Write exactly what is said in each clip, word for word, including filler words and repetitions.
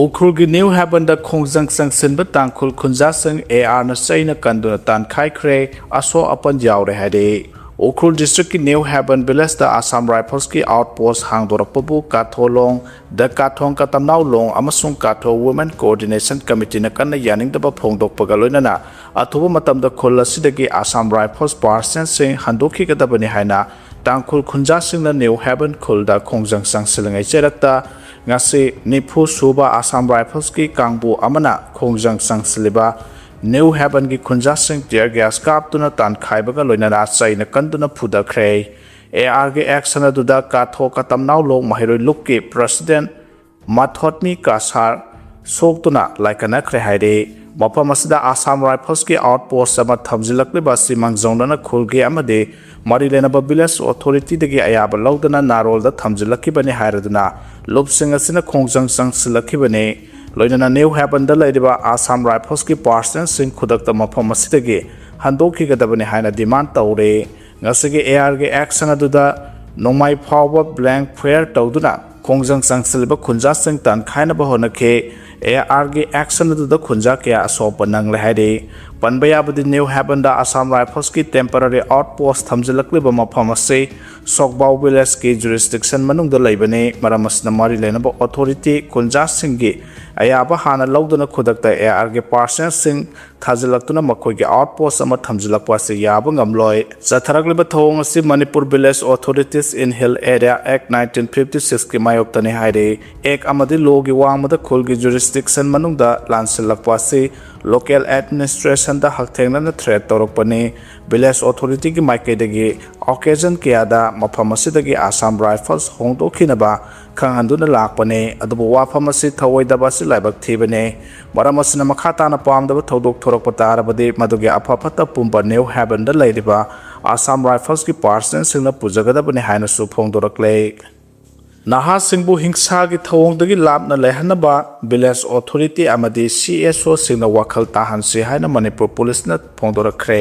ꯎꯈ꯭ꯔꯨꯜꯒꯤ ꯅ꯭ꯌꯨ ꯍꯦꯕꯟꯗ ꯈꯣꯡꯖꯪ ꯆꯪꯁꯤꯟꯕ ꯇꯥꯡꯈꯨꯜ ꯈꯨꯟꯖꯥꯁꯤꯡ ꯑꯦ ꯑꯥꯔꯅ ꯆꯩꯅ ꯀꯟꯗꯨꯅ ꯇꯥꯟꯈꯥꯏꯈ꯭ꯔꯦ, ꯑꯁꯣꯛ ꯑꯄꯟ ꯌꯥꯎꯔꯦ ꯍꯥꯏꯔꯦ꯫ ꯎꯈ꯭ꯔꯨꯜ ꯗꯤꯁꯇ꯭ꯔꯤꯛꯀꯤ ꯅ꯭ꯌꯨ ꯍꯦꯕꯟ ꯚꯤꯂꯦꯖꯇ ꯑꯁꯥꯝ ꯔꯥꯏꯐꯜꯁꯀꯤ ꯑꯥꯎꯠ ꯄꯣꯁ ꯍꯥꯡꯗꯣꯔꯛꯄꯕꯨ ꯀꯥꯊꯣꯂꯣꯡ, ꯗ ꯀꯥꯊꯣꯡ ꯀꯇꯝꯅꯥꯎꯂꯣꯡ ꯑꯃꯁꯨꯡ ꯀꯥꯊꯣ ꯋꯨꯃꯦꯟ ꯀꯣꯑꯣꯔꯗꯤꯅꯦꯁꯟ ꯀꯃꯤꯇꯤꯅ ꯀꯟꯅ ꯌꯥꯅꯤꯡꯗꯕ ꯐꯣꯡꯗꯣꯛꯄꯒ ꯂꯣꯏꯅꯅ ꯑꯊꯨꯕ ꯃꯇꯝꯗ ꯈꯨꯜ ꯑꯁꯤꯗꯒꯤ ꯑꯁꯥꯝ ꯔꯥꯏꯐꯜꯁ ꯄꯥꯔꯁꯟꯁꯤꯡ ꯍꯟꯗꯣꯛꯈꯤꯒꯗꯕꯅꯤ ꯍꯥꯏꯅ ꯇꯥꯡꯈꯨꯜ ꯈꯨꯟꯖꯥꯁꯤꯡꯅ ꯅ꯭ꯌꯨ ꯍꯦꯕꯟ ꯈꯨꯜꯗ ꯈꯣꯡꯖꯪ ꯆꯪꯁꯤꯜꯂꯤꯉꯩ ꯆꯩꯔꯛꯇ ꯉꯁꯤ ꯅꯤꯐꯨ ꯁꯨꯕ ꯑꯁꯥꯝ ꯔꯥꯏꯐꯜꯁꯀꯤ ꯀꯥꯡꯕꯨ ꯑꯃꯅ ꯈꯣꯡꯖꯪ ꯆꯪꯁꯤꯜꯂꯤꯕ ꯅ꯭ꯌꯨ ꯍꯦꯕꯟꯒꯤ ꯈꯨꯟꯖꯥꯁꯤꯡ ꯇꯤꯌꯔ ꯒ꯭ꯌꯥꯁ ꯀꯥꯞꯇꯨꯅ ꯇꯥꯟꯈꯥꯏꯕꯒ ꯂꯣꯏꯅꯅ ꯆꯩꯅ ꯀꯟꯗꯨꯅ ꯐꯨꯗꯈ꯭ꯔꯦ꯫ ꯑꯦ ꯑꯥꯔꯒꯤ ꯑꯦꯛꯁꯟ ꯑꯗꯨꯗ ꯀꯥꯊꯣ ꯀꯇꯝꯅꯥꯎꯂꯣꯡ ꯃꯍꯩꯔꯣꯏ ꯂꯨꯞꯀꯤ ꯄ꯭ꯔꯁꯤꯗꯦꯟ ꯃꯥꯊꯣꯠꯃꯤ ꯀꯥꯁꯥꯔ ꯁꯣꯛꯇꯨꯅ ꯂꯥꯏꯀꯠꯅꯈ꯭ꯔꯦ ꯍꯥꯏꯔꯤ꯫ ꯃꯐꯝ ꯑꯁꯤꯗ ꯑꯁꯥꯝ ꯔꯥꯏꯐꯜꯁꯀꯤ ꯑꯥꯎꯠ ꯄꯣꯁ ꯑꯃ ꯊꯝꯖꯤꯜꯂꯛꯂꯤꯕ ꯑꯁꯤ ꯃꯥꯡꯖꯧꯅꯅ ꯈꯨꯜꯒꯤ ꯑꯃꯗꯤ ꯃꯔꯤ ꯂꯩꯅꯕ ꯚꯤꯂꯦꯖ ꯑꯣꯊꯣꯔꯤꯇꯤꯗꯒꯤ ꯑꯌꯥꯕ ꯂꯧꯗꯅ ꯅꯥꯔꯣꯜꯗ ꯊꯝꯖꯤꯜꯂꯛꯈꯤꯕꯅꯤ ꯍꯥꯏꯔꯗꯨꯅ ꯂꯨꯞꯁꯤꯡ ꯑꯁꯤꯅ ꯈꯣꯡꯖꯪ ꯆꯪꯁꯤꯜꯂꯛꯈꯤꯕꯅꯤ꯫ ꯂꯣꯏꯅꯅ ꯅ꯭ꯌꯨ ꯍꯦꯕꯟꯗ ꯂꯩꯔꯤꯕ ꯑꯁꯥꯝ ꯔꯥꯏꯐꯜꯁꯀꯤ ꯄꯥꯔꯁꯅꯦꯜꯁꯤꯡ ꯈꯨꯗꯛꯇ ꯃꯐꯝ ꯑꯁꯤꯗꯒꯤ ꯍꯟꯗꯣꯛꯈꯤꯒꯗꯕꯅꯤ ꯍꯥꯏꯅ ꯗꯤꯃꯥꯟ ꯇꯧꯔꯤ꯫ ꯉꯁꯤꯒꯤ ꯑꯦ ꯑꯥꯔꯒꯤ ꯑꯦꯛꯁꯟ ꯑꯗꯨꯗ ꯅꯣꯡꯃꯥꯏ ꯐꯥꯎꯕ ꯕ꯭ꯂꯦꯡ ꯐꯥꯌꯔ ꯇꯧꯗꯨꯅ ꯈꯣꯡꯖꯪ ꯆꯪꯁꯤꯜꯂꯤꯕ ꯈꯨꯟꯖꯥꯁꯤꯡ ꯇꯥꯟꯈꯥꯏꯅꯕ ꯍꯣꯠꯅꯈꯤ꯫ ꯑꯦ ꯑꯥꯔꯒꯤ ꯑꯦꯛꯁꯟ ꯑꯗꯨꯗ ꯈꯨꯟꯖꯥ ꯀꯌꯥ ꯑꯁꯣꯛꯄ ꯅꯪꯂꯦ ꯍꯥꯏꯔꯤ꯫ ꯄꯟꯕ ꯌꯥꯕꯗꯤ ꯅ꯭ꯌꯨ ꯍꯦꯕꯟꯗ ꯑꯁꯥꯝ ꯔꯥꯏꯐꯜꯁꯀꯤ ꯇꯦꯝꯄꯔꯔꯤ ꯑꯥꯎꯠ ꯄꯣꯁ ꯊꯝꯖꯤꯜꯂꯛꯂꯤꯕ ꯃꯐꯝ ꯑꯁꯤ ꯁꯣꯛꯕꯥꯎ ꯚꯤꯂꯦꯖꯀꯤ ꯖꯨꯔꯤꯁꯗꯤꯛꯁꯟ ꯃꯅꯨꯡꯗ ꯂꯩꯕꯅꯤ꯫ ꯃꯔꯝ ꯑꯁꯤꯅ ꯃꯔꯤ ꯂꯩꯅꯕ ꯑꯣꯊꯣꯔꯤꯇꯤ ꯈꯨꯟꯖꯥꯁꯤꯡꯒꯤ ꯑꯌꯥꯕ ꯍꯥꯟꯅ ꯂꯧꯗꯨꯅ ꯈꯨꯗꯛꯇ ꯑꯦ ꯑꯥꯔꯒꯤ ꯄꯥꯔꯁꯅꯦꯜꯁꯤꯡ ꯊꯥꯖꯤꯜꯂꯛꯇꯨꯅ ꯃꯈꯣꯏꯒꯤ ꯑꯥꯎꯠ ꯄꯣꯁ ꯑꯃ ꯊꯝꯖꯤꯜꯂꯛꯄ ꯑꯁꯤ ꯌꯥꯕ ꯉꯝꯂꯣꯏ꯫ ꯆꯠꯊꯔꯛꯂꯤꯕ ꯊꯧꯑꯣꯡ ꯑꯁꯤ ꯃꯅꯤꯄꯨꯔ ꯚꯤꯂꯦꯖ ꯑꯣꯊꯣꯔꯤꯇꯤꯁ ꯏꯟ ꯍꯤꯜ ꯑꯦꯔꯤꯌꯥ ꯑꯦꯛ ꯅꯥꯏꯟꯇꯤꯟ ꯐꯤꯐꯇꯤ ꯁꯤꯛꯁꯀꯤ ꯃꯥꯌꯣꯛꯇꯅꯤ ꯍꯥꯏꯔꯤ꯫ ꯑꯦꯛ ꯑꯃꯗꯤ ꯂꯣꯒꯤ ꯋꯥꯡꯃꯗ ꯈꯨꯜꯒꯤ ꯖꯨꯔꯤꯁꯗꯤꯛꯁꯟ ꯃꯅꯨꯡꯗ ꯂꯥꯟꯁꯤꯜꯂꯛꯄ ꯑꯁꯤ ꯂꯣꯀꯦꯜ ꯑꯦꯗꯃꯤꯅꯤꯁꯇ꯭ꯔꯦꯁꯟꯗ ꯍꯛꯊꯦꯡꯅꯅ ꯊ꯭ꯔꯦꯠ ꯇꯧꯔꯛꯄꯅꯤ꯫ ꯚꯤꯂꯦꯖ ꯑꯣꯊꯣꯔꯤꯇꯤꯒꯤ ꯃꯥꯏꯀꯩꯗꯒꯤ ꯑꯣꯀꯦꯖꯟ ꯀꯌꯥꯗ ꯃꯐꯝ ꯑꯁꯤꯗꯒꯤ ꯑꯁꯥꯝ ꯔꯥꯏꯐꯜꯁ ꯍꯣꯡꯗꯣꯛꯈꯤꯅꯕ ꯈꯪꯍꯟꯗꯨꯅ ꯂꯥꯛꯄꯅꯤ꯫ ꯑꯗꯨꯕꯨ ꯋꯥꯐꯝ ꯑꯁꯤ ꯊꯧꯑꯣꯏꯗꯕ ꯑꯁꯤ ꯂꯥꯏꯕꯛ ꯊꯤꯕꯅꯤ꯫ ꯃꯔꯝ ꯑꯁꯤꯅ ꯃꯈꯥ ꯇꯥꯅ ꯄꯥꯝꯗꯕ ꯊꯧꯗꯣꯛ ꯊꯣꯔꯛꯄ ꯇꯥꯔꯕꯗꯤ ꯃꯗꯨꯒꯤ ꯑꯐ ꯐꯠꯇ ꯄꯨꯝꯕ ꯅ꯭ꯌꯨ ꯍꯦꯕꯟꯗ ꯂꯩꯔꯤꯕ ꯑꯁꯥꯝ ꯔꯥꯏꯐꯜꯁꯀꯤ ꯄꯥꯔꯁꯅꯦꯜꯁꯤꯡꯅ ꯄꯨꯖꯒꯗꯕꯅꯤ ꯍꯥꯏꯅꯁꯨ ꯐꯣꯡꯗꯣꯔꯛꯂꯦ꯫ ꯅꯍꯥꯁꯤꯡꯕꯨ ꯍꯤꯡꯁꯥꯒꯤ ꯊꯧꯑꯣꯡꯗꯒꯤ ꯂꯥꯞꯅ ꯂꯩꯍꯟꯅꯕ ꯚꯤꯂꯦꯖ ꯑꯣꯊꯣꯔꯤꯇꯤ ꯑꯃꯗꯤ ꯁꯤ ꯑꯦꯁ ꯑꯣꯁꯤꯡꯅ ꯋꯥꯈꯜ ꯇꯥꯍꯟꯁꯤ ꯍꯥꯏꯅ ꯃꯅꯤꯄꯨꯔ ꯄꯨꯂꯤꯁꯅ ꯐꯣꯡꯗꯣꯔꯛꯈ꯭ꯔꯦ꯫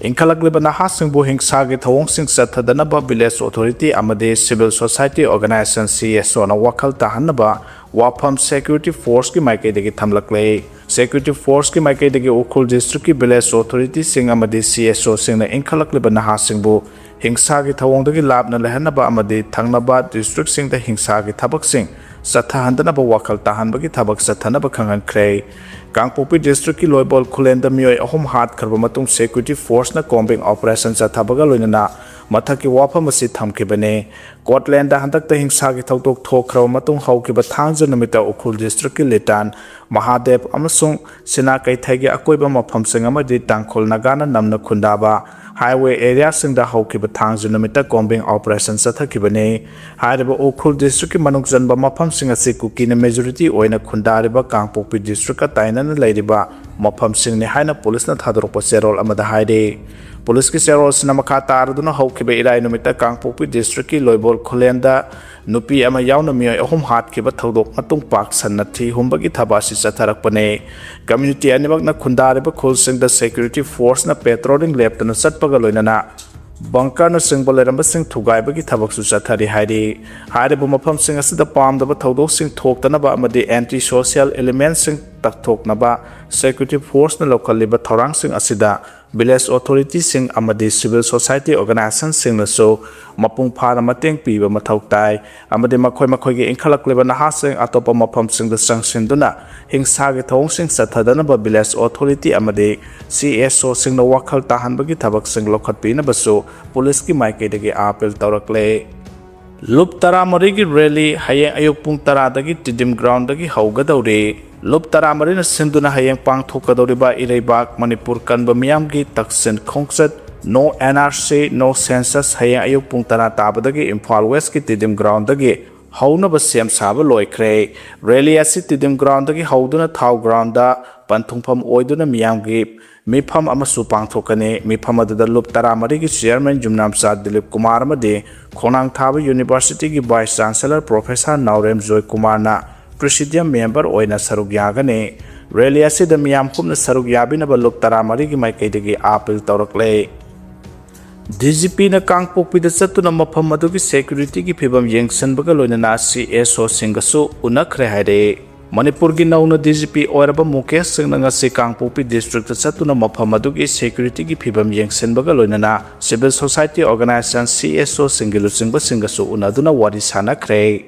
ꯏꯟꯈꯠꯂꯛꯂꯤꯕ ꯅꯍꯥꯁꯤꯡꯕꯨ ꯍꯤꯡꯁꯥꯒꯤ ꯊꯧꯑꯣꯡꯁꯤꯡ ꯆꯠꯊꯗꯅꯕ ꯚꯤꯂꯦꯖ ꯑꯣꯊꯣꯔꯤꯇꯤ ꯑꯃꯗꯤ civil society organisation C S ꯑꯣꯅ ꯋꯥꯈꯜ ꯇꯥꯍꯟꯅꯕ ꯋꯥꯐꯝ ꯁꯦꯀ꯭ꯌꯨꯔꯤꯇꯤ ꯐꯣꯔꯁꯀꯤ ꯃꯥꯏꯀꯩꯗꯒꯤ ꯊꯝꯂꯛꯂꯦ꯫ ꯁꯦꯀ꯭ꯌꯨꯔꯤꯇꯤ ꯐꯣꯔꯁꯀꯤ ꯃꯥꯏꯀꯩꯗꯒꯤ ꯎꯈ꯭ꯔꯨꯜ ꯗꯤꯁꯇ꯭ꯔꯤꯛꯀꯤ ꯚꯤꯂꯦꯖ ꯑꯣꯊꯣꯔꯤꯇꯤꯁꯤꯡ ꯑꯃꯗꯤ ꯁꯤ ꯑꯦꯁ ꯑꯣꯁꯤꯡꯅ ꯏꯟꯈꯠꯂꯛꯂꯤꯕ ꯅꯍꯥꯁꯤꯡꯕꯨ ꯍꯤꯡꯁꯥꯒꯤ ꯊꯧꯑꯣꯡꯗꯒꯤ ꯂꯥꯞꯅ ꯂꯩꯍꯟꯅꯕ ꯑꯃꯗꯤ ꯊꯪꯅꯕ ꯗꯤꯁꯇ꯭ꯔꯤꯛꯁꯤꯡꯗ ꯍꯤꯡꯁꯥꯒꯤ ꯊꯕꯛꯁꯤꯡ ꯆꯠꯊꯍꯟꯗꯅꯕ ꯋꯥꯈꯜ ꯇꯥꯍꯟꯕꯒꯤ ꯊꯕꯛ ꯆꯠꯊꯅꯕ ꯈꯪꯍꯟꯈ꯭ꯔꯦ꯫ ꯀꯥꯡꯄꯣꯛꯄꯤ ꯗꯤꯁꯇ꯭ꯔꯤꯛꯀꯤ ꯂꯣꯏꯕꯣꯜ ꯈꯨꯂꯦꯟꯗ ꯃꯤꯑꯣꯏ ꯑꯍꯨꯝ ꯍꯥꯠꯈ꯭ꯔꯕ ꯃꯇꯨꯡ ꯁꯦꯀ꯭ꯌꯨꯔꯤꯇꯤ ꯐꯣꯔꯁꯅ ꯀꯣꯝꯕꯤꯡ ꯑꯣꯄꯔꯦꯁꯟ ꯆꯠꯊꯕꯒ ꯂꯣꯏꯅꯅ ꯃꯊꯛꯀꯤ ꯋꯥꯐꯝ ꯑꯁꯤ ꯊꯝꯈꯤꯕꯅꯤ꯫ ꯀꯣꯠꯂꯦꯟꯗ ꯍꯟꯗꯛꯇ ꯍꯤꯡꯁꯥꯒꯤ ꯊꯧꯗꯣꯛ ꯊꯣꯛꯈ꯭ꯔꯕ ꯃꯇꯨꯡ ꯍꯧꯈꯤꯕ ꯊꯥꯡꯖ ꯅꯨꯃꯤꯠꯇ ꯎꯈ꯭ꯔꯨꯜ ꯗꯤꯁꯇ꯭ꯔꯤꯛꯀꯤ ꯂꯤꯇꯥꯟ ꯃꯍꯥꯗꯦꯕ ꯑꯃꯁꯨꯡ ꯁꯤꯅꯥ ꯀꯩꯊꯩꯒꯤ ꯑꯀꯣꯏꯕ ꯃꯐꯝꯁꯤꯡ ꯑꯃꯗꯤ ꯇꯥꯡꯈꯨꯜ ꯅꯥꯒꯥꯅ ꯅꯝꯅ ꯈꯨꯟꯗꯥꯕ ꯍꯥꯏꯋꯦ ꯑꯦꯔꯤꯌꯥꯁꯤꯡꯗ ꯍꯧꯈꯤꯕ ꯊꯥꯡꯖ ꯅꯨꯃꯤꯠꯇ ꯀꯣꯝꯕꯤꯡ ꯑꯣꯄꯔꯦꯁꯟ ꯆꯠꯊꯈꯤꯕꯅꯤ꯫ ꯍꯥꯏꯔꯤꯕ ꯎꯈ꯭ꯔꯨꯜ ꯗꯤꯁꯇ꯭ꯔꯤꯛꯀꯤ ꯃꯅꯨꯡ ꯆꯟꯕ ꯃꯐꯝꯁꯤꯡ ꯑꯁꯤ ꯀꯨꯀꯤꯅ ꯃꯦꯖꯣꯔꯤꯇꯤ ꯑꯣꯏꯅ ꯈꯨꯟꯗꯥꯔꯤꯕ ꯀꯥꯡꯄꯣꯛꯄꯤ ꯗꯤꯁꯇ꯭ꯔꯤꯛꯀ ꯇꯥꯏꯅꯅ ꯂꯩꯔꯤꯕ ꯃꯐꯝꯁꯤꯡꯅꯤ ꯍꯥꯏꯅ ꯄꯨꯂꯤꯁꯅ ꯊꯥꯗꯣꯔꯛꯄ ꯆꯦꯔꯣꯜ ꯑꯃꯗ ꯍꯥꯏꯔꯤ꯫ ꯄꯨꯂꯤꯁꯀꯤ ꯆꯦꯔꯣꯜꯁꯤꯅ ꯃꯈꯥ ꯇꯥꯔꯗꯨꯅ ꯍꯧꯈꯤꯕ ꯏꯔꯥꯏ ꯅꯨꯃꯤꯠꯇ ꯀꯥꯡꯄꯣꯛꯄꯤ ꯗꯤꯁꯇ꯭ꯔꯤꯛꯀꯤ ꯂꯣꯏꯕꯣꯜ ꯈꯨꯂꯦꯟꯗ ꯅꯨꯄꯤ ꯑꯃ ꯌꯥꯎꯅ ꯃꯤꯑꯣꯏ ꯑꯍꯨꯝ ꯍꯥꯠꯈꯤꯕ ꯊꯧꯗꯣꯛ ꯃꯇꯨꯡ ꯄꯥꯛ ꯁꯟꯅ ꯊꯤ ꯍꯨꯝꯕꯒꯤ ꯊꯕꯛ ꯑꯁꯤ ꯆꯠꯊꯔꯛꯄꯅꯤ꯫ ꯀꯝꯃ꯭ꯌꯨꯅꯤꯇꯤ ꯑꯅꯤꯃꯛꯅ ꯈꯨꯟꯗꯥꯔꯤꯕ ꯈꯨꯜꯁꯤꯡꯗ ꯁꯦꯀ꯭ꯌꯨꯔꯤꯇꯤ ꯐꯣꯔꯁꯅ ꯄꯦꯇ꯭ꯔꯣꯂꯤꯡ ꯂꯦꯞꯇꯅ ꯆꯠꯄꯒ ꯂꯣꯏꯅꯅ ꯕꯪꯀꯔꯅꯆꯤꯡꯕ ꯂꯩꯔꯝꯕꯁꯤꯡ ꯊꯨꯒꯥꯏꯕꯒꯤ ꯊꯕꯛꯁꯨ ꯆꯠꯊꯔꯤ ꯍꯥꯏꯔꯤ꯫ ꯍꯥꯏꯔꯤꯕ ꯃꯐꯝꯁꯤꯡ ꯑꯁꯤꯗ ꯄꯥꯝꯗꯕ ꯊꯧꯗꯣꯛꯁꯤꯡ ꯊꯣꯛꯇꯅꯕ ꯑꯃꯗꯤ ꯑꯦꯟꯇꯤ ꯁꯣꯁꯤꯌꯦꯜ ꯏꯂꯤꯃꯦꯟꯁꯤꯡ ꯇꯛꯊꯣꯛꯅꯕ ꯁꯦꯀ꯭ꯌꯨꯔꯤꯇꯤ ꯐꯣꯔꯁꯅ ꯂꯧꯈꯠꯂꯤꯕ ꯊꯧꯔꯥꯡꯁꯤꯡ ꯑꯁꯤꯗ ꯚꯤꯂꯦꯖ ꯑꯣꯊꯣꯔꯤꯇꯤꯁꯤꯡ ꯑꯃꯗꯤ ꯁꯤꯚꯤꯜ ꯁꯣꯁꯥꯏꯇꯤ ꯑꯣꯔꯒꯅꯥꯏꯖꯦꯁꯟꯁꯤꯡꯅꯁꯨ ꯃꯄꯨꯡ ꯐꯥꯅ ꯃꯇꯦꯡ ꯄꯤꯕ ꯃꯊꯧ ꯇꯥꯏ ꯑꯃꯗꯤ ꯃꯈꯣꯏ ꯃꯈꯣꯏꯒꯤ ꯏꯟꯈꯠꯂꯛꯂꯤꯕ ꯅꯍꯥꯁꯤꯡ ꯑꯇꯣꯞꯄ ꯃꯐꯝꯁꯤꯡꯗ ꯆꯪꯁꯤꯟꯗꯨꯅ ꯍꯤꯡꯁꯥꯒꯤ ꯊꯧꯑꯣꯡꯁꯤꯡ ꯆꯠꯊꯗꯅꯕ ꯚꯤꯂꯦꯖ ꯑꯣꯊꯣꯔꯤꯇꯤ ꯑꯃꯗꯤ ꯁꯤ ꯑꯦꯁ ꯑꯣꯁꯤꯡꯅ ꯋꯥꯈꯜ ꯇꯥꯍꯟꯕꯒꯤ ꯊꯕꯛꯁꯤꯡ ꯂꯧꯈꯠꯄꯤꯅꯕꯁꯨ ꯄꯨꯂꯤꯁꯀꯤ ꯃꯥꯏꯀꯩꯗꯒꯤ ꯑꯥꯄꯤꯜ ꯇꯧꯔꯛꯂꯦ꯫ ꯂꯨꯞ ꯇꯔꯥꯃꯔꯤꯒꯤ ꯔꯦꯂꯤ ꯍꯌꯦꯡ ꯑꯌꯨꯛ ꯄꯨꯡ ꯇꯔꯥꯗꯒꯤ ꯇꯤꯗꯤꯝ ꯒ꯭ꯔꯥꯎꯟꯗꯒꯤ ꯍꯧꯒꯗꯧꯔꯤ꯫ ꯂꯨꯞ ꯇꯔꯥꯃꯔꯤꯅ ꯁꯤꯟꯗꯨꯅ ꯍꯌꯦꯡ ꯄꯥꯡꯊꯣꯛꯀꯗꯧꯔꯤꯕ ꯏꯔꯩꯕꯥꯛ ꯃꯅꯤꯄꯨꯔ ꯀꯟꯕ ꯃꯤꯌꯥꯝꯒꯤ ꯇꯛꯁꯤꯟ ꯈꯣꯡꯆꯠ ꯅꯣ and R C, no census ꯍꯌꯦꯡ ꯑꯌꯨꯛ ꯄꯨꯡ ꯇꯔꯥ ꯇꯥꯕꯗꯒꯤ ꯏꯝꯐꯥꯜ ꯋꯦꯁꯀꯤ ꯇꯤꯗꯤꯝ ꯒ꯭ꯔꯥꯎꯟꯗꯒꯤ ꯍꯧꯅꯕ ꯁꯦꯝ ꯁꯥꯕ ꯂꯣꯏꯈ꯭ꯔꯦ꯫ ꯔꯦꯂꯤ ꯑꯁꯤ ꯇꯤꯗꯤꯝ ꯒ꯭ꯔꯥꯎꯟꯗꯒꯤ ꯍꯧꯗꯨꯅ ꯊꯥꯎ ꯒ꯭ꯔꯥꯎꯟꯗ ꯄꯟꯊꯨꯡꯐꯝ ꯑꯣꯏꯗꯨꯅ ꯃꯤꯌꯥꯝꯒꯤ ꯃꯤꯐꯝ ꯑꯃꯁꯨ ꯄꯥꯡꯊꯣꯛꯀꯅꯤ꯫ ꯃꯤꯐꯝ ꯑꯗꯨꯗ ꯂꯨꯞ ꯇꯔꯥꯃꯔꯤꯒꯤ chairman ꯌꯨꯝꯅꯥꯝꯆꯥ ꯗꯤꯂꯤꯞ ꯀꯨꯃꯥꯔ ꯑꯃꯗꯤ ꯈꯣꯡꯅꯥꯡ ꯊꯥꯕ universityꯒꯤ vice chancellor professor ꯅꯥꯎꯔꯦꯝ ꯖꯣꯏ ꯀꯨꯃꯥꯔꯅ presidium member ꯑꯣꯏꯅ ꯁꯔꯨꯛ ꯌꯥꯒꯅꯤ꯫ Rally ꯑꯁꯤꯗ ꯃꯤꯌꯥꯝ ꯄꯨꯝꯅ ꯁꯔꯨꯛ ꯌꯥꯕꯤꯅꯕ ꯂꯨꯞ ꯇꯔꯥꯃꯔꯤꯒꯤ ꯃꯥꯏꯀꯩꯗꯒꯤ appeal ꯇꯧꯔꯛꯂꯦ꯫ DGPꯅ ꯀꯥꯡꯄꯣꯛꯄꯤꯗ ꯆꯠꯇꯨꯅ ꯃꯐꯝ ꯑꯗꯨꯒꯤ securityꯒꯤ ꯐꯤꯕꯝ ꯌꯦꯡꯁꯤꯟꯕꯒ ꯂꯣꯏꯅꯅ CSOꯁꯤꯡꯒꯁꯨ ꯎꯅꯈ꯭ꯔꯦ ꯍꯥꯏꯔꯦ꯫ ꯃꯅꯤꯄꯨꯔꯒꯤ ꯅꯧꯅ DGP ꯑꯣꯏꯔꯕ ꯃꯨꯀꯦꯁ ꯁꯤꯡꯅ ꯉꯁꯤ ꯀꯥꯡꯄꯣꯛꯄꯤ districtꯇ ꯆꯠꯇꯨꯅ ꯃꯐꯝ ꯑꯗꯨꯒꯤ securityꯒꯤ ꯐꯤꯕꯝ ꯌꯦꯡꯁꯤꯟꯕꯒ ꯂꯣꯏꯅꯅ civil society organization CSOꯁꯤꯡꯒꯤ ꯂꯨꯆꯤꯡꯕꯁꯤꯡꯒꯁꯨ ꯎꯅꯗꯨꯅ ꯋꯥꯔꯤ ꯁꯥꯟꯅꯈ꯭ꯔꯦ꯫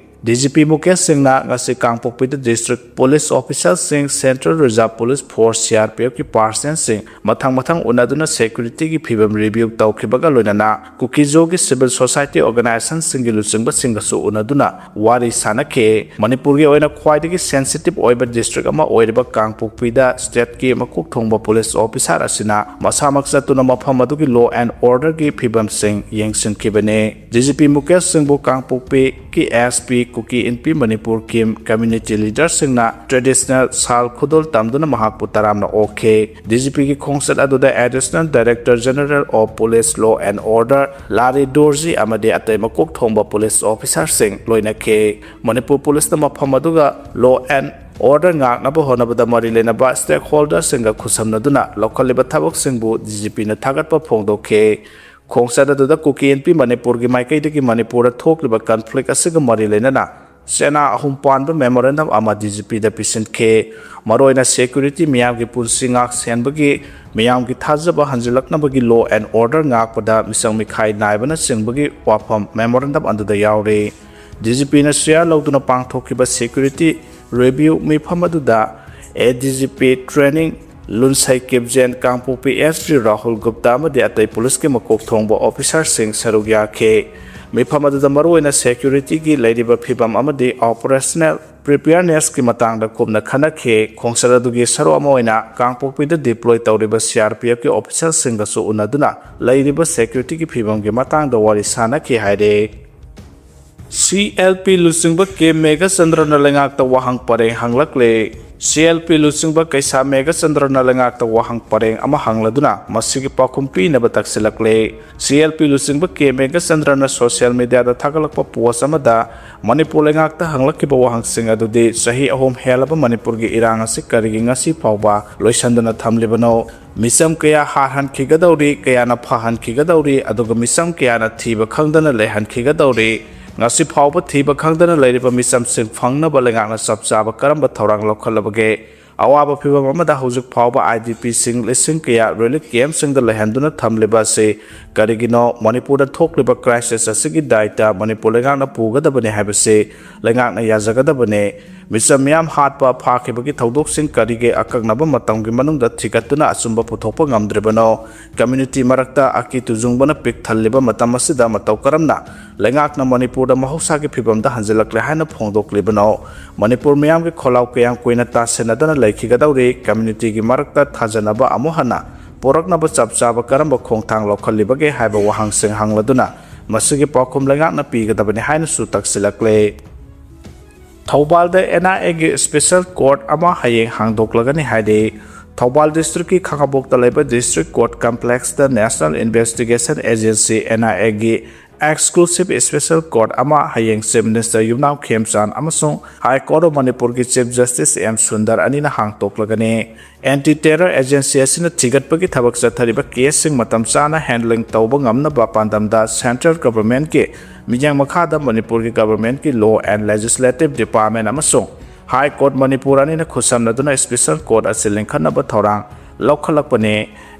DGP ꯃꯨꯀꯦꯁ ꯁꯤꯡꯅ ꯉꯁꯤ ꯀꯥꯡꯄꯣꯛꯄꯤꯗ district police officerꯁꯤꯡ, Central Reserve Police Force, CRPFꯀꯤ personnelꯁꯤꯡ ꯃꯊꯪ ꯃꯊꯪ ꯎꯅꯗꯨꯅ securityꯒꯤ ꯐꯤꯕꯝ review ꯇꯧꯈꯤꯕꯒ ꯂꯣꯏꯅꯅ ꯀꯨꯀꯤꯖꯣꯒꯤ civil society organizationꯁꯤꯡꯒꯤ ꯂꯨꯆꯤꯡꯕꯁꯤꯡꯒꯁꯨ ꯎꯅꯗꯨꯅ ꯋꯥꯔꯤ ꯁꯥꯟꯅꯈꯤ꯫ ꯃꯅꯤꯄꯨꯔꯒꯤ ꯑꯣꯏꯅ ꯈ꯭ꯋꯥꯏꯗꯒꯤ sensitive ꯑꯣꯏꯕ district ꯑꯃ ꯑꯣꯏꯔꯤꯕ ꯀꯥꯡꯄꯣꯛꯄꯤꯗ stateꯀꯤ ꯃꯀꯣꯛ ꯊꯣꯡꯕ police officer ꯑꯁꯤꯅ ꯃꯁꯥꯃꯛ ꯆꯠꯇꯨꯅ ꯃꯐꯝ ꯑꯗꯨꯒꯤ law and orderꯒꯤ ꯐꯤꯕꯝꯁꯤꯡ ꯌꯦꯡꯁꯤꯟꯈꯤꯕꯅꯤ꯫ DGP ꯃꯨꯀꯦꯁ ꯁꯤꯡꯕꯨ ꯀꯥꯡꯄꯣꯛꯄꯤꯒꯤ SP, ꯀꯨꯀꯤ ꯏꯟꯄꯤ ꯃꯅꯤꯄꯨꯔ ꯀꯤꯝ, community leaderꯁꯤꯡꯅ traditional ꯁꯥꯜ ꯈꯨꯗꯣꯜ ꯇꯝꯗꯨꯅ ꯃꯍꯥꯛꯄꯨ ꯇꯔꯥꯝꯅ ꯑꯣꯛꯈꯤ꯫ DGPꯒꯤ ꯈꯣꯡꯆꯠ ꯑꯗꯨꯗ Additional Director General of Police, Law and Order ꯂꯥꯔꯤ ꯗꯣꯔꯖꯤ ꯑꯃꯗꯤ ꯑꯇꯩ ꯃꯀꯣꯛ ꯊꯣꯡꯕ police officerꯁꯤꯡ ꯂꯣꯏꯅꯈꯤ꯫ ꯃꯅꯤꯄꯨꯔ policeꯅ ꯃꯐꯝ ꯑꯗꯨꯒ law and order ꯉꯥꯛꯅꯕ ꯍꯣꯠꯅꯕꯗ ꯃꯔꯤ ꯂꯩꯅꯕ stakeholderꯁꯤꯡꯒ ꯈꯨꯠꯁꯝꯅꯗꯨꯅ ꯂꯧꯈꯠꯂꯤꯕ ꯊꯕꯛꯁꯤꯡꯕꯨ DGPꯅ ꯊꯥꯒꯠꯄ ꯐꯣꯡꯗꯣꯛꯈꯤ꯫ ꯈꯣꯡꯆꯠ ꯑꯗꯨꯗ ꯀꯨꯀꯤ ꯏꯟꯄꯤ ꯃꯅꯤꯄꯨꯔꯒꯤ ꯃꯥꯏꯀꯩꯗꯒꯤ ꯃꯅꯤꯄꯨꯔꯗ ꯊꯣꯛꯂꯤꯕ conflict ꯑꯁꯤꯒ ꯃꯔꯤ ꯂꯩꯅꯅ ꯆꯦꯅꯥ ꯑꯍꯨꯝ ꯄꯥꯟꯕ memorandum ꯑꯃ DGPꯗ ꯄꯤꯁꯤꯟꯈꯤ꯫ ꯃꯔꯨꯑꯣꯏꯅ security, ꯃꯤꯌꯥꯝꯒꯤ ꯄꯨꯟꯁꯤ ꯉꯥꯛ ꯁꯦꯟꯕꯒꯤ, ꯃꯤꯌꯥꯝꯒꯤ ꯊꯥꯖꯕ ꯍꯟꯖꯤꯜꯂꯛꯅꯕꯒꯤ, law and order ꯉꯥꯛꯄꯗ ꯃꯤꯆꯪ ꯃꯤꯈꯥꯏ ꯅꯥꯏꯕꯅꯆꯤꯡꯕꯒꯤ ꯋꯥꯐꯝ memorandum ꯑꯗꯨꯗ ꯌꯥꯎꯔꯤ꯫ DGPꯅ chair ꯂꯧꯗꯨꯅ ꯄꯥꯡꯊꯣꯛꯈꯤꯕ security review ꯃꯤꯐꯝ ꯑꯗꯨꯗ ADGP training ꯂꯨꯟꯁꯩ ꯀꯤꯞꯖꯦꯟ, ꯀꯥꯡꯄꯣꯛꯄꯤ SP ꯔꯥꯍꯨꯜ ꯒꯨꯞꯇꯥ ꯑꯃꯗꯤ ꯑꯇꯩ policeꯀꯤ ꯃꯀꯣꯛ ꯊꯣꯡꯕ officerꯁꯤꯡ ꯁꯔꯨꯛ ꯌꯥꯈꯤ꯫ ꯃꯤꯐꯝ ꯑꯗꯨꯗ ꯃꯔꯨꯑꯣꯏꯅ securityꯒꯤ ꯂꯩꯔꯤꯕ ꯐꯤꯕꯝ ꯑꯃꯗꯤ operational preparednessꯀꯤ ꯃꯇꯥꯡꯗ ꯀꯨꯞꯅ ꯈꯟꯅꯈꯤ꯫ ꯈꯣꯡꯆꯠ ꯑꯗꯨꯒꯤ ꯁꯔꯨꯛ ꯑꯃ ꯑꯣꯏꯅ ꯀꯥꯡꯄꯣꯛꯄꯤꯗ deploy ꯇꯧꯔꯤꯕ CRPFꯀꯤ officerꯁꯤꯡꯒꯁꯨ ꯎꯅꯗꯨꯅ ꯂꯩꯔꯤꯕ securityꯒꯤ ꯐꯤꯕꯝꯒꯤ ꯃꯇꯥꯡꯗ ꯋꯥꯔꯤ ꯁꯥꯟꯅꯈꯤ ꯍꯥꯏꯔꯦ꯫ CLP ꯂꯨꯆꯤꯡꯕ ꯀꯦ ꯃꯦꯘꯆꯟꯗ꯭ꯔꯅ ꯂꯩꯉꯥꯛꯇ ꯋꯥꯍꯪ ꯄꯔꯦꯡ ꯍꯪꯂꯛꯂꯦ꯫ ꯁꯤ ꯑꯦꯜ ꯄꯤ ꯂꯨꯆꯤꯡꯕ ꯀꯩꯁꯥ ꯃꯦꯘꯆꯟꯗ꯭ꯔꯅ ꯂꯩꯉꯥꯛꯇ ꯋꯥꯍꯪ ꯄꯔꯦꯡ ꯑꯃ ꯍꯪꯂꯗꯨꯅ ꯃꯁꯤꯒꯤ ꯄꯥꯎꯈꯨꯝ ꯄꯤꯅꯕ ꯇꯛꯁꯤꯜꯂꯛꯂꯦ꯫ ꯁꯤ ꯑꯦꯜ ꯄꯤ ꯂꯨꯆꯤꯡꯕ ꯀꯦ ꯃꯦꯘꯆꯟꯗ꯭ꯔꯅ ꯁꯣꯁꯤꯌꯦꯜ ꯃꯤꯗꯤꯌꯥꯗ ꯊꯥꯒꯠꯂꯛꯄ ꯄꯣꯁ ꯑꯃꯗ ꯃꯅꯤꯄꯨꯔ ꯂꯩꯉꯥꯛꯇ ꯍꯪꯂꯛꯈꯤꯕ ꯋꯥꯍꯪꯁꯤꯡ ꯑꯗꯨꯗꯤ ꯆꯍꯤ ꯑꯍꯨꯝ ꯍꯦꯜꯂꯕ ꯃꯅꯤꯄꯨꯔꯒꯤ ꯏꯔꯥꯡ ꯑꯁꯤ ꯀꯔꯤꯒꯤ ꯉꯁꯤ ꯐꯥꯎꯕ ꯂꯣꯏꯁꯤꯟꯗꯅ ꯊꯝꯂꯤꯕꯅꯣ? ꯃꯤꯆꯝ ꯀꯌꯥ ꯍꯥꯠꯍꯟꯈꯤꯒꯗꯧꯔꯤ, ꯀꯌꯥꯅ ꯐꯍꯟꯈꯤꯒꯗꯧꯔꯤ, ꯑꯗꯨꯒ ꯃꯤꯆꯝ ꯀꯌꯥꯅ ꯊꯤꯕ ꯈꯪꯗꯅ ꯂꯩꯍꯟꯈꯤꯒꯗꯧꯔꯤ꯫ ꯉꯁꯤ ꯐꯥꯎꯕ ꯊꯤꯕ ꯈꯪꯗꯅ ꯂꯩꯔꯤꯕ ꯃꯤꯆꯝꯁꯤꯡ ꯐꯪꯅꯕ ꯂꯩꯉꯥꯛꯅ ꯆꯞ ꯆꯥꯕ ꯀꯔꯝꯕ ꯊꯧꯔꯥꯡ ꯂꯧꯈꯠꯂꯕꯒꯦ? ꯑꯋꯥꯕ ꯐꯤꯚꯝ ꯑꯃꯗ ꯍꯧꯖꯤꯛ ꯐꯥꯎꯕ ꯑꯥꯏ ꯗꯤ ꯄꯤꯁꯤꯡ ꯂꯤꯁꯤꯡ ꯀꯌꯥ ꯔꯤꯂꯤꯐ ꯀꯦꯝꯞꯁꯤꯡꯗ ꯂꯩꯍꯟꯗꯨꯅ ꯊꯝꯂꯤꯕ ꯑꯁꯤ ꯀꯔꯤꯒꯤꯅꯣ? ꯃꯅꯤꯄꯨꯔꯗ ꯊꯣꯛꯂꯤꯕ ꯀ꯭ꯔꯥꯏꯁꯤꯁ ꯑꯁꯤꯒꯤ ꯗꯥꯏꯇ ꯃꯅꯤꯄꯨꯔ ꯂꯩꯉꯥꯛꯅ ꯄꯨꯒꯗꯕꯅꯤ ꯍꯥꯏꯕꯁꯤ ꯂꯩꯉꯥꯛꯅ ꯌꯥꯖꯒꯗꯕꯅꯤ꯫ ꯃꯤꯆꯝ ꯃꯤꯌꯥꯝ ꯍꯥꯠꯄ, ꯐꯥꯈꯤꯕꯒꯤ ꯊꯧꯗꯣꯛꯁꯤꯡ ꯀꯔꯤꯒꯤ ꯑꯀꯛꯅꯕ ꯃꯇꯝꯒꯤ ꯃꯅꯨꯡꯗ ꯊꯤꯒꯠꯇꯨꯅ ꯑꯆꯨꯝꯕ ꯄꯨꯊꯣꯛꯄ ꯉꯝꯗ꯭ꯔꯤꯕꯅꯣ? ꯀꯝꯃ꯭ꯌꯨꯅꯤꯇꯤ ꯃꯔꯛꯇ ꯑꯀꯤ ꯇꯨꯖꯨꯡꯕꯅ ꯄꯤꯛ ꯊꯜꯂꯤꯕ ꯃꯇꯝ ꯑꯁꯤꯗ ꯃꯇꯧ ꯀꯔꯝꯅ ꯂꯩꯉꯥꯛꯅ ꯃꯅꯤꯄꯨꯔꯗ ꯃꯍꯧꯁꯥꯒꯤ ꯐꯤꯕꯝꯗ ꯍꯟꯖꯤꯜꯂꯛꯂꯦ ꯍꯥꯏꯅ ꯐꯣꯡꯗꯣꯛꯂꯤꯕꯅꯣ? ꯃꯅꯤꯄꯨꯔ ꯃꯤꯌꯥꯝꯒꯤ ꯈꯣꯜꯂꯥꯎ ꯀꯌꯥꯝ ꯀꯨꯏꯅ ꯇꯥꯁꯤꯟꯅꯗꯅ ꯂꯩꯈꯤꯒꯗꯧꯔꯤ? ꯀꯝꯃ꯭ꯌꯨꯅꯤꯇꯤꯒꯤ ꯃꯔꯛꯇ ꯊꯥꯖꯅꯕ ꯑꯃꯨꯛ ꯍꯟꯅ ꯄꯨꯔꯛꯅꯕ ꯆꯞ ꯆꯥꯕ ꯀꯔꯝꯕ ꯈꯣꯡꯊꯥꯡ ꯂꯧꯈꯠꯂꯤꯕꯒꯦ ꯍꯥꯏꯕ ꯋꯥꯍꯪꯁꯤꯡ ꯍꯪꯂꯗꯨꯅ ꯃꯁꯤꯒꯤ ꯄꯥꯎꯈꯨꯝ ꯂꯩꯉꯥꯛꯅ ꯄꯤꯒꯗꯕꯅꯤ ꯍꯥꯏꯅꯁꯨ ꯇꯛꯁꯤꯜꯂꯛꯂꯦ꯫ ꯊꯧꯕꯥꯜꯗ ꯑꯦꯟ ꯑꯥꯏ ꯑꯦꯒꯤ ꯁ꯭ꯄꯦꯁꯦꯜ ꯀꯣꯔꯠ ꯑꯃ ꯍꯌꯦꯡ ꯍꯥꯡꯗꯣꯛꯂꯒꯅꯤ ꯍꯥꯏꯔꯤ꯫ ꯊꯧꯕꯥꯜ ꯗꯤꯁꯇ꯭ꯔꯤꯛꯀꯤ ꯈꯥꯉꯕꯣꯛꯇ ꯂꯩꯕ ꯗꯤꯁꯇ꯭ꯔꯤꯛ ꯀꯣꯔꯠ ꯀꯝꯄ꯭ꯂꯦꯛꯁꯇ national investigation agency, N I ꯑꯦꯒꯤ ꯑꯦꯛꯁꯀ꯭ꯂꯨꯁꯤꯞ ꯁ꯭ꯄꯦꯁꯦꯜ ꯀꯣꯔꯠ ꯑꯃ ꯍꯌꯦꯡ ꯆꯤꯐ ꯃꯤꯅꯤꯁꯇꯔ ꯌꯨꯝꯅꯥꯝ ꯈꯦꯝꯆꯥꯟ ꯑꯃꯁꯨꯡ ꯍꯥꯏ ꯀꯣꯔꯠ ꯑꯣꯐ ꯃꯅꯤꯄꯨꯔꯒꯤ ꯆꯤꯐ ꯖꯁꯇꯤꯁ ꯑꯦꯝ ꯁꯨꯟꯗꯔ ꯑꯅꯤꯅ ꯍꯥꯡꯗꯣꯛꯂꯒꯅꯤ꯫ ꯑꯦꯟꯇꯤ ꯇꯦꯔꯔ ꯑꯦꯖꯦꯟꯁꯤ ꯑꯁꯤꯅ ꯊꯤꯒꯠꯄꯒꯤ ꯊꯕꯛ ꯆꯠꯊꯔꯤꯕ ꯀꯦꯁꯁꯤꯡ ꯃꯇꯝ ꯆꯥꯅ ꯍꯦꯟꯗꯂꯤꯡ ꯇꯧꯕ ꯉꯝꯅꯕ ꯄꯥꯟꯗꯝꯗ ꯁꯦꯟꯇ꯭ꯔꯦꯜ ꯒꯚꯔꯟꯃꯦꯟꯠꯀꯤ ꯃꯤꯠꯌꯦꯡ ꯃꯈꯥꯗ ꯃꯅꯤꯄꯨꯔꯒꯤ ꯒꯚꯔꯟꯃꯦꯟꯠꯀꯤ ꯂꯣ ꯑꯦꯟ ꯂꯦꯖꯤꯁꯂꯦꯇꯤꯚ ꯗꯤꯄꯥꯔꯠꯃꯦꯟꯠ ꯑꯃꯁꯨꯡ ꯍꯥꯏ ꯀꯣꯔꯠ ꯃꯅꯤꯄꯨꯔ ꯑꯅꯤꯅ ꯈꯨꯠꯁꯝꯅꯗꯨꯅ ꯁ꯭ꯄꯦꯁꯦꯜ ꯀꯣꯔꯠ ꯑꯁꯤ ꯂꯤꯡꯈꯠꯅꯕ ꯊꯧꯔꯥꯡ ꯂꯧꯈꯠꯂꯛꯄꯅꯤ꯫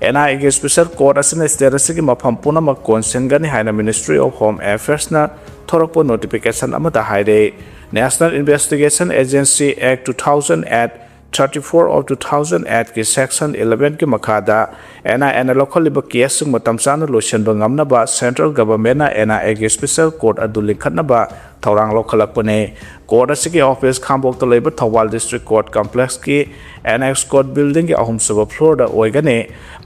ꯑꯦꯟ ꯑꯥꯏ ꯑꯦꯒꯤ ꯁ꯭ꯄꯦꯁꯦꯜ ꯀꯣꯔꯠ ꯑꯁꯤꯅ ꯁ꯭ꯇꯦꯠ ꯑꯁꯤꯒꯤ ꯃꯐꯝ ꯄꯨꯝꯅꯃꯛ ꯀꯣꯟꯁꯤꯟꯒꯅꯤ ꯍꯥꯏꯅ ꯃꯤꯅꯤꯁꯇ꯭ꯔꯤ ꯑꯣꯐ ꯍꯣꯝ ꯑꯦꯐꯤꯌꯔꯁꯅ ꯊꯣꯔꯛꯄ ꯅꯣꯇꯤꯐꯤꯀꯦꯁꯟ ꯑꯃꯗ ꯍꯥꯏꯔꯦ꯫ National investigation agency act two thousand eight, thirty four of two thousand ꯑꯦꯠꯀꯤ ꯁꯦꯛꯁꯟ ꯏꯂꯦꯚꯦꯟꯒꯤ ꯃꯈꯥꯗ ꯑꯦꯟ ꯑꯥꯏ ꯑꯦꯅ ꯂꯧꯈꯠꯂꯤꯕ ꯀꯦꯁꯁꯤꯡ ꯃꯇꯝ ꯆꯥꯅ ꯂꯣꯏꯁꯤꯟꯕ ꯉꯝꯅꯕ ꯁꯦꯟꯇ꯭ꯔꯦꯜ ꯒꯚꯔꯟꯃꯦꯟꯠꯅ ꯑꯦꯟ ꯑꯥꯏ ꯑꯦꯒꯤ ꯁ꯭ꯄꯦꯁꯦꯜ ꯀꯣꯔꯠ ꯑꯗꯨ ꯂꯤꯡꯈꯠꯅꯕ ꯊꯧꯔꯥꯡ ꯂꯧꯈꯠꯂꯛꯄꯅꯤ꯫ ꯀꯣꯔꯠ ꯑꯁꯤꯒꯤ ꯑꯣꯐꯤꯁ ꯈꯥꯡꯕꯣꯛꯇ ꯂꯩꯕ Thoubal district court ꯀꯝꯄ꯭ꯂꯦꯛꯁꯀꯤ annex court ꯕꯤꯜꯗꯤꯡꯒꯤ ꯑꯍꯨꯝꯁꯨꯕ ꯐ꯭ꯂꯣꯔꯗ ꯑꯣꯏꯒꯅꯤ꯫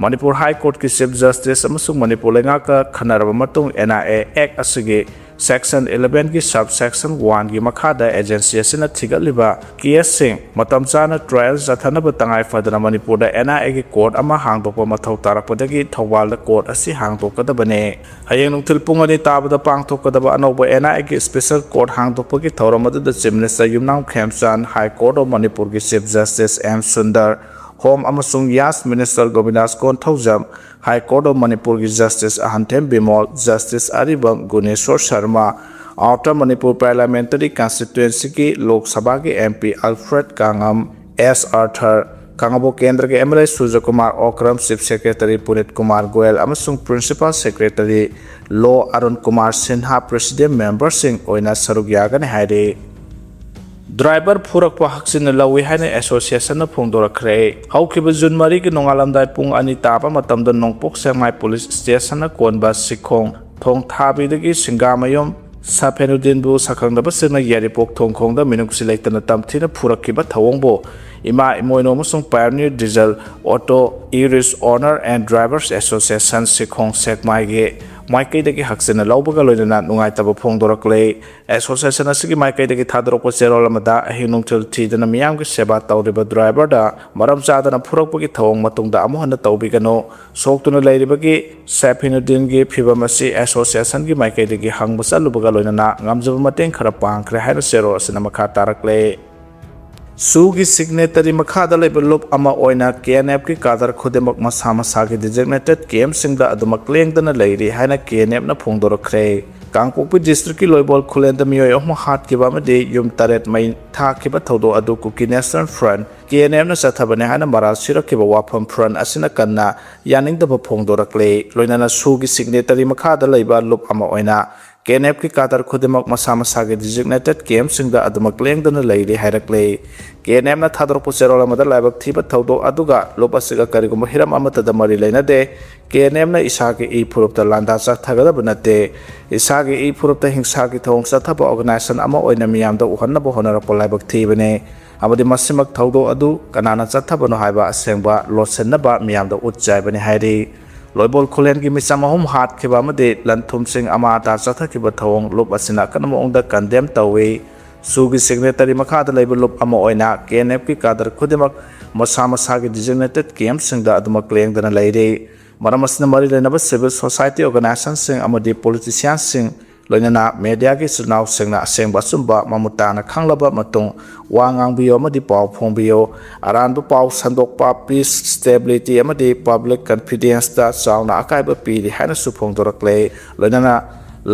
ꯃꯅꯤꯄꯨꯔ ꯍꯥꯏ ꯀꯣꯔꯠꯀꯤ ꯆꯤꯐ ꯖꯁꯇꯤꯁ ꯑꯃꯁꯨꯡ ꯃꯅꯤꯄꯨꯔ ꯂꯩꯉꯥꯛꯀ ꯈꯟꯅꯔꯕ ꯃꯇꯨꯡ ꯑꯦꯟ ꯑꯥꯏ ꯑꯦ ꯑꯦꯛ ꯑꯁꯤꯒꯤ Section eleven ꯒꯤ subsection one ꯒꯤ ꯃꯈꯥꯗ agency ꯑꯁꯤꯅ ꯊꯤꯒꯠꯂꯤꯕ case ꯁꯤꯡ ꯃꯇꯝ ꯆꯥꯅ trial ꯆꯠꯊꯅꯕ ꯇꯉꯥꯏ ꯐꯗꯅ ꯃꯅꯤꯄꯨꯔꯗ N I A ꯒꯤ court ꯑꯃ ꯍꯥꯡꯗꯣꯛꯄ ꯃꯊꯧ ꯇꯥꯔꯛꯄꯗꯒꯤ ꯊꯧꯕꯥꯜꯗ court ꯑꯁꯤ ꯍꯥꯡꯗꯣꯛꯀꯗꯕꯅꯤ꯫ ꯍꯌꯦꯡ ꯅꯨꯡꯊꯤꯜ ꯄꯨꯡ ꯑꯅꯤ ꯇꯥꯕꯗ ꯄꯥꯡꯊꯣꯛꯀꯗꯕ ꯑꯅꯧꯕ N I A ꯒꯤ special court ꯍꯥꯡꯗꯣꯛꯄꯒꯤ ꯊꯧꯔꯝ ꯑꯗꯨꯗ Chief Minister Yumnam ꯈꯦꯝꯆꯥꯟ, High Court of ꯃꯅꯤꯄꯨꯔꯒꯤ Chief Justice M Sundar, Home ꯑꯃꯁꯨꯡ Yas Minister ꯒꯣꯕꯤꯟꯗꯥꯁ Konthoujam, High Court of ꯃꯅꯤꯄꯨꯔꯒꯤ Justice ꯑꯍꯟꯊꯦꯝ ꯕꯤꯃꯣꯜ, Justice ꯑꯔꯤꯕꯝ Guneshor Sharma, Outer Manipur Parliamentary Constituency ꯒꯤ ꯂꯣꯛ ꯁꯚꯥꯒꯤ M P Alfred ꯀꯥꯡꯉꯝ, S ꯑꯥꯔꯊꯔ, ꯈꯥꯡꯉꯕꯣꯛ ꯀꯦꯟꯗ꯭ꯔꯒꯤ M L A ꯁꯨꯔꯖꯀꯨꯃꯥꯔ Okram, Chief Secretary ꯄꯨꯅꯤꯠ Kumar Goyal ꯑꯃꯁꯨꯡ Principal Secretary Law Arun Kumar Sinha President member ꯁꯤꯡ ꯑꯣꯏꯅ ꯁꯔꯨꯛ ꯌꯥꯒꯅꯤ ꯍꯥꯏꯔꯤ꯫ Driver ꯐꯨꯔꯛꯄ ꯍꯛꯆꯤꯟꯅ ꯂꯧꯏ ꯍꯥꯏꯅ association ꯅ ꯐꯣꯡꯗꯣꯔꯛꯈ꯭ꯔꯦ꯫ ꯍꯧꯈꯤꯕ June ꯃꯔꯤꯒꯤ ꯅꯣꯡꯉꯥꯜꯂꯝꯗꯥꯏ ꯄꯨꯡ ꯑꯅꯤ ꯇꯥꯕ ꯃꯇꯝꯗ ꯅꯣꯡꯄꯣꯛ ꯁꯦꯛꯃꯥꯏ Police Station ꯅ ꯀꯣꯟꯕ ꯁꯤꯈꯣꯡ ꯊꯣꯡ ꯊꯥꯕꯤꯗꯒꯤ ꯁꯤꯡꯒꯥꯃꯌꯨꯝ ꯁꯥꯐꯦꯅꯨꯗꯤꯟꯕꯨ ꯁꯛꯈꯪꯗꯕꯁꯤꯡꯅ ꯌꯥꯏꯔꯤꯄꯣꯛ ꯊꯣꯡꯈꯣꯡꯗ ꯃꯤꯅꯨꯡꯁꯤ ꯂꯩꯇꯅ ꯇꯝꯊꯤꯅ ꯐꯨꯔꯛꯈꯤꯕ ꯊꯧꯑꯣꯡꯕꯨ ꯏꯃꯥ ꯏꯃꯣꯏꯅꯨ ꯑꯃꯁꯨꯡ Pioneer Diesel Auto Eris Owner and Drivers Association Sikhong ꯁꯦꯛꯃꯥꯏꯒꯤ ꯃꯥꯏꯀꯩꯗꯒꯤ ꯍꯛꯆꯤꯟꯅ ꯂꯧꯕꯒ ꯂꯣꯏꯅꯅ ꯅꯨꯡꯉꯥꯏꯇꯕ ꯐꯣꯡꯗꯣꯔꯛꯂꯦ꯫ Association ꯑꯁꯤꯒꯤ ꯃꯥꯏꯀꯩꯗꯒꯤ ꯊꯥꯗꯣꯔꯛꯄ ꯆꯦꯔꯣꯜ ꯑꯃꯗ ꯑꯍꯤꯡ ꯅꯨꯡꯊꯤꯜ ꯊꯤꯗꯅ ꯃꯤꯌꯥꯝꯒꯤ ꯁꯦꯕꯥ ꯇꯧꯔꯤꯕ driver ꯗ ꯃꯔꯝ ꯆꯥꯗꯅ ꯐꯨꯔꯛꯄꯒꯤ ꯊꯧꯑꯣꯡ ꯃꯇꯨꯡꯗ ꯑꯃꯨꯛ ꯍꯟꯅ ꯇꯧꯕꯤꯒꯅꯨ꯫ ꯁꯣꯛꯇꯨꯅ ꯂꯩꯔꯤꯕꯒꯤ ꯁꯦꯐꯤꯅꯨꯗꯤꯟꯒꯤ ꯐꯤꯚꯝ ꯑꯁꯤ association ꯒꯤ ꯃꯥꯏꯀꯩꯗꯒꯤ ꯍꯪꯕ ꯆꯠꯂꯨꯕꯒ ꯂꯣꯏꯅꯅ ꯉꯝꯖꯕ ꯃꯇꯦꯡ ꯈꯔ ꯄꯥꯡꯈ꯭ꯔꯦ ꯍꯥꯏꯅ ꯆꯦꯔꯣꯜ ꯑꯁꯤꯅ ꯃꯈꯥ ꯇꯥꯔꯛꯂꯦ꯫ ꯁꯨꯒꯤ signatory ꯃꯈꯥꯗ ꯂꯩꯕ ꯂꯨꯞ ꯑꯃ ꯑꯣꯏꯅ K N F ꯀꯤ cadre ꯈꯨꯗꯤꯡꯃꯛ ꯃꯁꯥ ꯃꯁꯥꯒꯤ designated camp ꯁꯤꯡꯗ ꯑꯗꯨꯃꯛ ꯂꯦꯡꯗꯅ ꯂꯩꯔꯤ ꯍꯥꯏꯅ K N F ꯅ ꯐꯣꯡꯗꯣꯔꯛꯈ꯭ꯔꯦ꯫ ꯀꯥꯡꯄꯣꯛꯄꯤ district ꯀꯤ ꯂꯣꯏꯕꯣꯜ ꯈꯨꯂꯦꯟꯗ ꯃꯤꯑꯣꯏ ꯑꯍꯨꯝ ꯍꯥꯠꯈꯤꯕ ꯑꯃꯗꯤ ꯌꯨꯝ ꯇꯔꯦꯠ ꯃꯩ ꯊꯥꯈꯤꯕ ꯊꯧꯗꯣꯛ ꯑꯗꯨ Kuki National Front, K N F ꯅ ꯆꯠꯊꯕꯅꯤ ꯍꯥꯏꯅ ꯃꯔꯥꯜ ꯁꯤꯔꯛꯈꯤꯕ ꯋꯥꯐꯝ Front ꯑꯁꯤꯅ ꯀꯟꯅ ꯌꯥꯅꯤꯡꯗꯕ ꯐꯣꯡꯗꯣꯔꯛꯂꯦ꯫ ꯂꯣꯏꯅꯅ ꯁꯨꯒꯤ signatory ꯃꯈꯥꯗ ꯂꯩꯕ ꯂꯨꯞ ꯑꯃ ꯑꯣꯏꯅ K N F ꯀꯤ cadre ꯈꯨꯗꯤꯡꯃꯛ ꯃꯁꯥ ꯃꯁꯥꯒꯤ designated camp ꯁꯤꯡꯗ ꯑꯗꯨꯃꯛ ꯂꯦꯡꯗꯅ ꯂꯩꯔꯤ ꯍꯥꯏꯔꯛꯂꯦ꯫ K N F ꯅ ꯊꯥꯗꯣꯔꯛꯄ ꯆꯦꯔꯣꯜ ꯑꯃꯗ ꯂꯥꯏꯕꯛ ꯊꯤꯕ ꯊꯧꯗꯣꯛ ꯑꯗꯨꯒ ꯂꯨꯞ ꯑꯁꯤꯒ ꯀꯔꯤꯒꯨꯝꯕ ꯍꯤꯔꯝ ꯑꯃꯠꯇꯗ ꯃꯔꯤ ꯂꯩꯅꯗꯦ꯫ K N F ꯅ ꯏꯁꯥꯒꯤ ꯏ ꯐꯨꯔꯨꯞꯇ ꯂꯥꯟꯗꯥ ꯆꯠꯊꯒꯗꯕ ꯅꯠꯇꯦ꯫ ꯏꯁꯥꯒꯤ ꯏ ꯐꯨꯔꯨꯞꯇ ꯍꯤꯡꯁꯥꯒꯤ ꯊꯧꯑꯣꯡ ꯆꯠꯊꯕ organization ꯑꯃ ꯑꯣꯏꯅ ꯃꯤꯌꯥꯝꯗ ꯎꯍꯟꯅꯕ ꯍꯣꯠꯅꯔꯛꯄ ꯂꯥꯏꯕꯛ ꯊꯤꯕꯅꯤ꯫ ꯑꯃꯗꯤ ꯃꯁꯤꯃꯛ ꯊꯧꯗꯣꯛ ꯑꯗꯨ ꯀꯅꯥꯅ ꯆꯠꯊꯕꯅꯣ ꯍꯥꯏꯕ ꯑꯁꯦꯡꯕ ꯂꯣꯠꯁꯤꯟꯅꯕ ꯃꯤꯌꯥꯝꯗ ꯎꯠꯆꯥꯏꯕꯅꯤ ꯍꯥꯏꯔꯤ꯫ ꯂꯣꯏꯕꯣꯜ ꯈꯨꯂꯦꯟꯒꯤ ꯃꯤꯆꯝ ꯑꯍꯨꯝ ꯍꯥꯠꯈꯤꯕ ꯑꯃꯗꯤ ꯂꯟ ꯊꯨꯝꯁꯤꯡ ꯑꯃꯥ ꯑꯇꯥ ꯆꯠꯊꯈꯤꯕ ꯊꯧꯑꯣꯡ ꯂꯨꯞ ꯑꯁꯤꯅ ꯑꯀꯟꯕ ꯃꯑꯣꯡꯗ condemn ꯇꯧꯏ꯫ ꯁꯨꯒꯤ signatory ꯃꯈꯥꯗ ꯂꯩꯕ ꯂꯨꯞ ꯑꯃ ꯑꯣꯏꯅ K N F ꯀꯤ cadre ꯈꯨꯗꯤꯡꯃꯛ ꯃꯁꯥ ꯃꯁꯥꯒꯤ designated camp ꯁꯤꯡꯗ ꯑꯗꯨꯃꯛ ꯂꯦꯡꯗꯅ ꯂꯩꯔꯤ꯫ ꯃꯔꯝ ꯑꯁꯤꯅ ꯃꯔꯤ ꯂꯩꯅꯕ civil society organization ꯁꯤꯡ ꯑꯃꯗꯤ politician ꯁꯤꯡ, ꯂꯣꯏꯅꯅ media ꯒꯤ ꯏꯆꯤꯜ ꯏꯅꯥꯎꯁꯤꯡꯅ ꯑꯁꯦꯡꯕ ꯑꯆꯨꯝꯕ ꯃꯃꯨꯠ ꯇꯥꯅ ꯈꯪꯂꯕ ꯃꯇꯨꯡ ꯋꯥ ꯉꯥꯡꯕꯤꯌꯨ ꯑꯃꯗꯤ ꯄꯥꯎ ꯐꯣꯡꯕꯤꯌꯨ꯫ ꯑꯔꯥꯟꯕ ꯄꯥꯎ ꯁꯟꯗꯣꯛꯄ peace, stability ꯑꯃꯗꯤ public confidence ꯇ ꯆꯥꯎꯅ ꯑꯀꯥꯏꯕ ꯄꯤꯔꯤ ꯍꯥꯏꯅꯁꯨ ꯐꯣꯡꯗꯣꯔꯛꯂꯦ꯫ ꯂꯣꯏꯅꯅ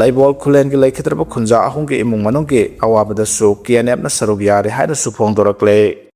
ꯂꯩꯕꯣꯜ ꯈꯨꯂꯦꯟꯒꯤ ꯂꯩꯈꯤꯗ꯭ꯔꯕ ꯈꯨꯟꯖꯥ ꯑꯍꯨꯝꯒꯤ ꯏꯃꯨꯡ ꯃꯅꯨꯡꯒꯤ ꯑꯋꯥꯕꯗꯁꯨ K N F ꯅ ꯁꯔꯨꯛ ꯌꯥꯔꯤ ꯍꯥꯏꯅꯁꯨ ꯐꯣꯡꯗꯣꯔꯛꯂꯦ꯫